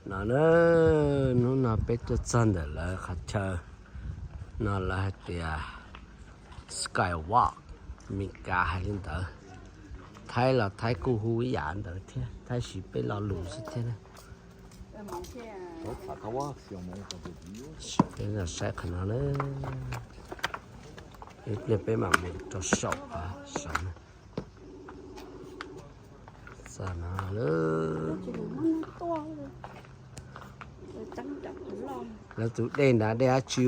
No na, hnub no peb tuaj txog ntawm lawv qhov chaw no lawv hais tias Skywalk, Meskas hais li ntawd. Thaib los Thaib kuj hu ib yam ntawd thiab, tab sis peb lo lus xwb thiab na. Peb los saib qhov no na. Ib pliag peb mam mus rau saum, saum na. Txog no lawm. Lawv tus dej nrad dej dab tsi?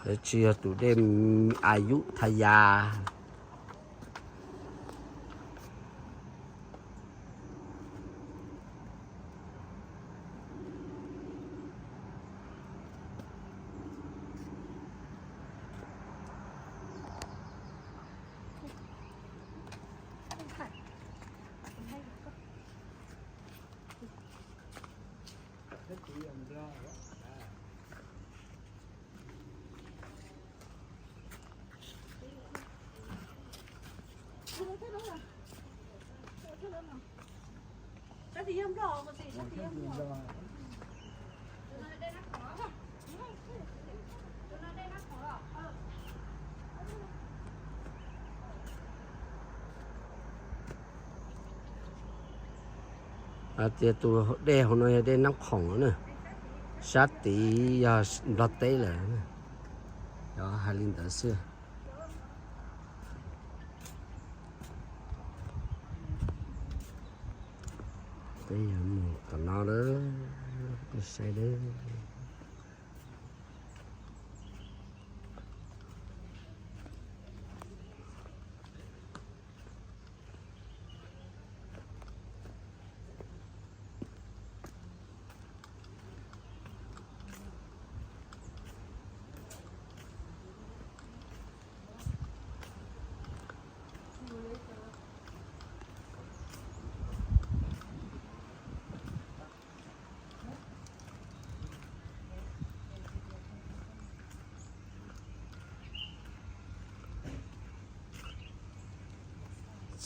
Lawv tsis yog tus dej Ayutthaya. Hais tias tus dej hauv no yog dej Nab Khoom na, sab tid yog Nplog teb lawm, yog hais li ntawd xwb. Peb yuav mus tom no lawm, saib lawm.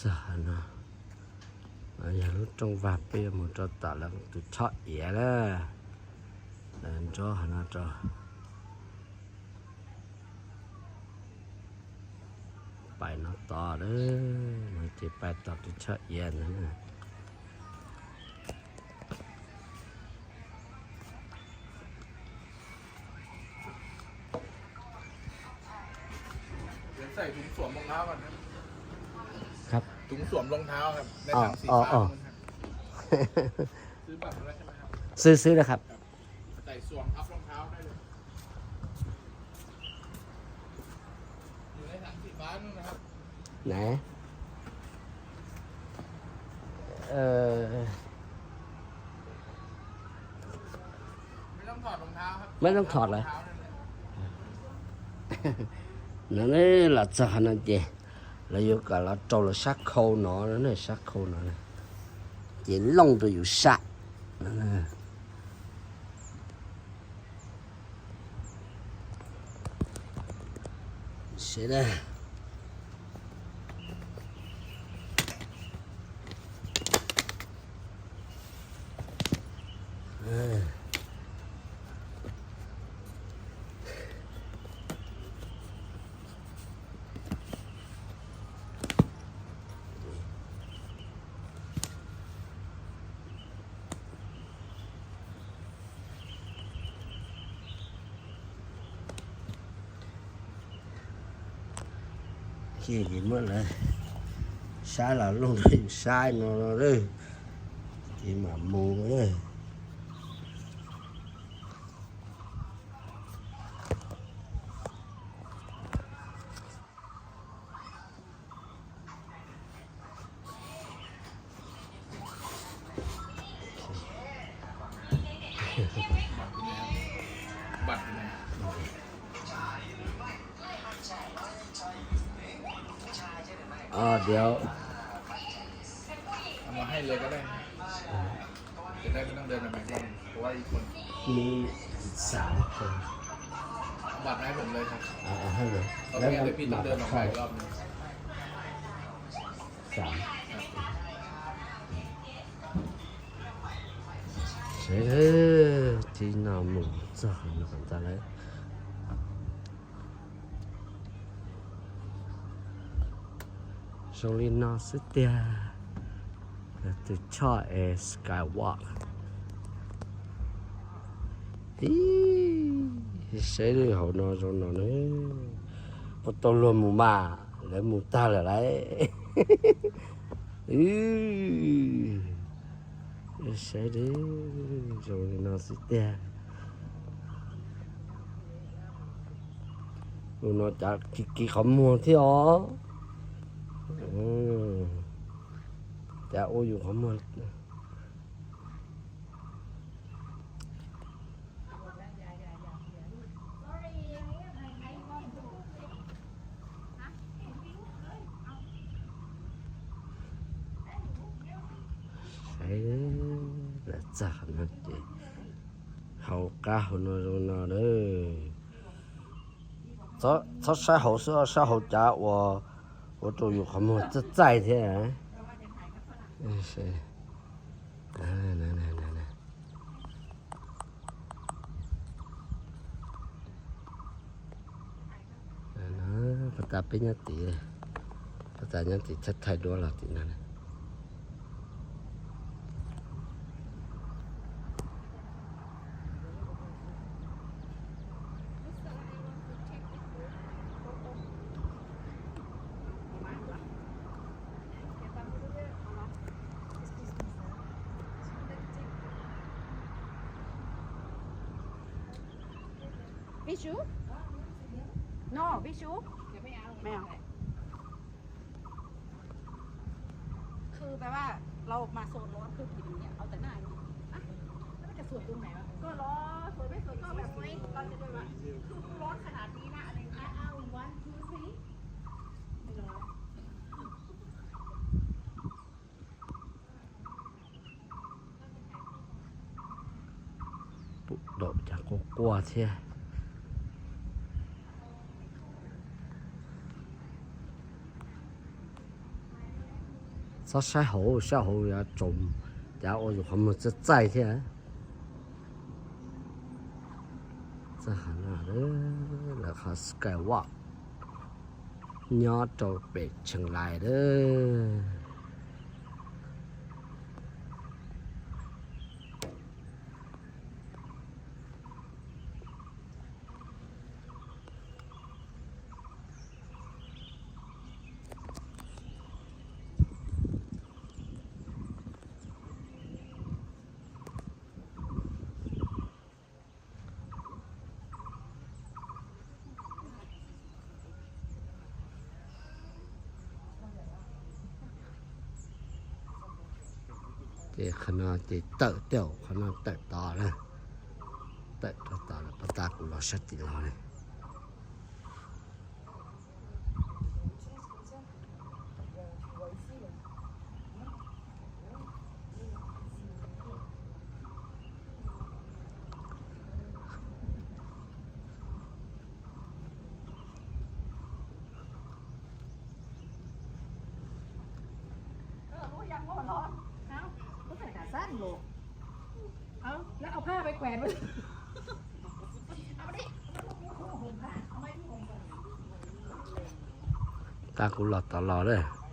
Txog no, yog lub rooj vag peb yuav mus rau tom lawv tus choj iav na. Lawv nrog no rau, pais no tos lawm, ces pais tom tus choj iav ntawd na. Xwb xwbนะครับ. Nè. Ờ. Mấy đóng thọt rồi. Nws los txog no ces lawv yuav kom los rau lawv sab khau no, sab khau no ces looj rau yus sab. Seb na. Ces muab lawv sab los looj rau yus sab no lawm, ces mam mus. Ờ,เดี๋ยว เอามาให้เลยก็ได้นะ จะได้ไม่ต้องเดินไปไหนเพราะว่าอีกคน มีสามคน เอาบัตรมาให้ผมเลยครับ อ่า เอาให้เลย เพราะไม่งั้นเดี๋ยวพี่ต้องเดินออกมาอีกรอบนึง สาม ครับ สาม ครับ Tib no mus txog no ntag lawm. Zoo li no xwb tiag. Tus choj es Skywalk. Ib, saib hauv no zoo no na. Puas tau luag mus mas, lawv mus tag lawm lauj. Saib, zoo li no xwb tiag. Tus no cav kiv kiv qhov muag thiab os. Cav ua yus qhov muag. Saib, lawv txog qhov no ces hauv qab hauv no zoo no na. Txhob saib hauv xwb, saib hauv cav ua, ua rau yus qhov muag txaij txaij thiab. Pab tas peb nyob tid, pab tas nyob tid thaij thaij duab los tim no. Visual? No, visual. ไม่เอา ไม่เอา คือแปลว่าเรามาโซนร้อนคือผิดอย่างเงี้ย เอาแต่หน้าอย่างเงี้ย อ่ะ แล้วมันจะสวยตรงไหนวะ ก็ร้อน สวยไม่สวยก็แบบนี้ เราจะเดินมา คือกูร้อนขนาดนี้นะ อะไรอย่างเงี้ย อ้าว one two three ไม่ร้อน Pum daum cas quaj quaj thiab. Txhob saib hauv, saib hauv yuav tsaus, cav ua yus qhov muag txaij txaij thiab. Txog qhov no lawm, qhov Skywalk nyob rau pem Cheem Lais lawm. Ces qhov no ces tawm tej, qhov no tawm tod na, tawm rau tod lawm, pab tas kuv los sab tim los na. Tas kuv los tod los lawm.